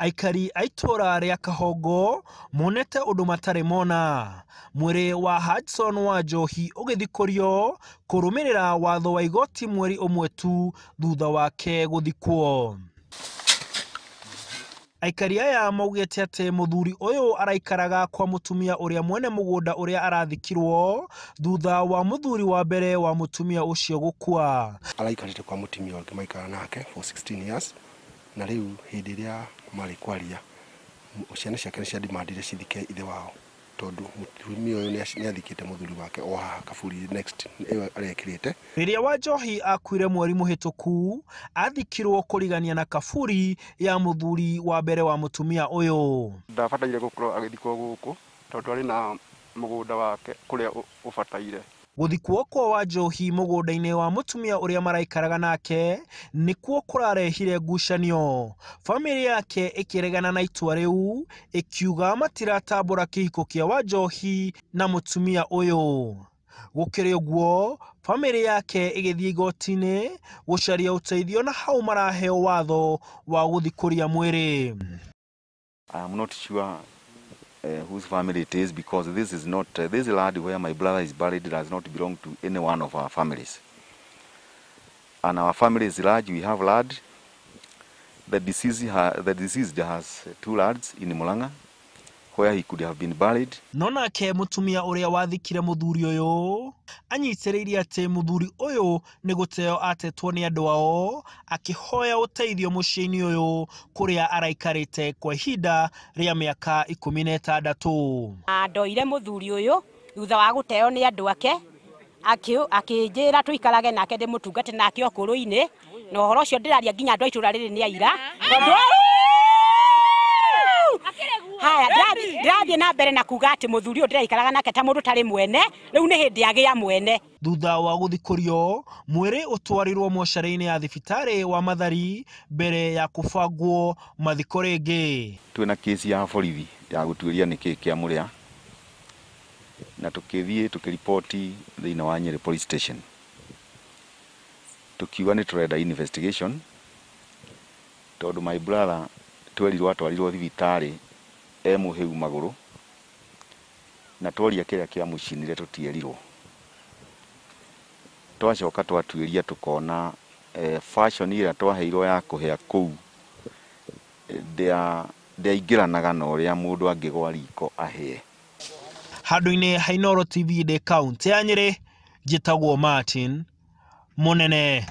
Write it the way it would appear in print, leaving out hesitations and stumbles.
Aikari a itũra rĩa Kahongo monete ũndũ matarĩ mona. Mwĩrĩ wa Hudson Wanjohi ũgĩthikũrio kũrũmĩrĩra watho wa igoti mweri ũmwe tu thutha wake gũthikwo. Aikari aya maugĩte atĩ mũthuri ũyũ araikaraga kwa mũtumia ũrĩa mwene mũgũnda ũrĩa arathikirwo thutha wa mũthuri wa mbere wa mũtumia ũcio gũkua. Araikarĩte kwa mũtumia ũngĩ maikara nake for 16 years, na rĩu hĩndĩ ĩrĩa marĩ kwaria ciana ciake nĩ ciandimandire cithike ithe wao tondũ mũtumia ũyũ nĩ athikĩte mũthuri wake o haha kaburi next ĩyo arekĩrĩte. Rĩrĩa Wanjohi akuire mweri mũhĩtũku, athikirwo kũrigania na kaburi ya mũthuri wa mbere wa mũtumia ũyũ. Ndabataire gũkorwo agĩthikwo gũkũ tondũ arĩ na mũgũnda wake kũrĩa ũbataire. Gũthikwo kwa Wanjohi mũgũnda-inĩ wa mũtumia ũrĩa maraikaraga nake nĩkuo kũrarehire ngucanio. Bamĩrĩ yake ĩkĩregana na itua rĩu, ĩkiuga matiratambũra kĩhiko kĩa Wanjohi na mũtumia ũyũ. Gũkĩrĩ ũguo, bamĩrĩ yake ĩgĩthiĩ igoti-inĩ gũcaria ũteithio na hau maraheo watho wa gũthikũria mwĩrĩ. I am not sure whose family it is, because this is not this land where my brother is buried does not belong to any one of our families. And our family is large. We have land. The deceased has two lads in Murang'a where he could have been buried. No nake mũtumia ũrĩa wathikire mũthuri ũyũ anyitĩrĩire atĩ mũthuri ũyũ nĩ gũteo atetwo nĩ andũ ao, akĩhoya ũteithio mũciĩ-inĩ ũyũ kũrĩa araikarĩte kwa ihinda rĩa mĩaka 16. Ndoire mũthuri ũyũ thutha wa gũteo nĩ andũ ake, akĩnjĩra tũikarage nake ndĩmũtungate nake ũkũrũ-inĩ, na ũhoro ũcio ndĩraria nginya andũ a itũũra rĩrĩ nĩ aira. Tondũ haya ndĩrathiĩ na mbere na kuga atĩ mũthuri ũyũ ndĩraikaraga nake ta mũndũ tarĩ mwene, rĩu nĩ hĩndĩ agĩa mwene. Thutha wa gũthikũrio, mwĩrĩ ũtwarirwo mocarĩ-inĩ ya thibitarĩ wa Mathari mbere ya kũbangwo mathiko rĩngĩ. Twĩna kesi ya borithi ya gũtuĩria nĩkĩĩ kĩa mũrĩa, na tũkĩthiĩ tũkĩriboti thĩinĩ wa Nyeri Police Station, tukiuga nĩ tũrenda investigation tondũ my brother twerirwo atwarirwo thibitarĩ e mũhĩu magũrũ, na tworia kĩrĩa kĩamũcinire tũtierirwo. Twacoka twatuĩria tũkona fashion ĩrĩa twaheirwo ya kũhĩa kũu ndĩaingĩranaga na ũrĩa mũndũ angĩgwa riko ahĩe. Handũ-inĩ ha Inooro TV ndĩ kaũntĩ ya Nyĩrĩ, njĩtagwo Martin Mũnene.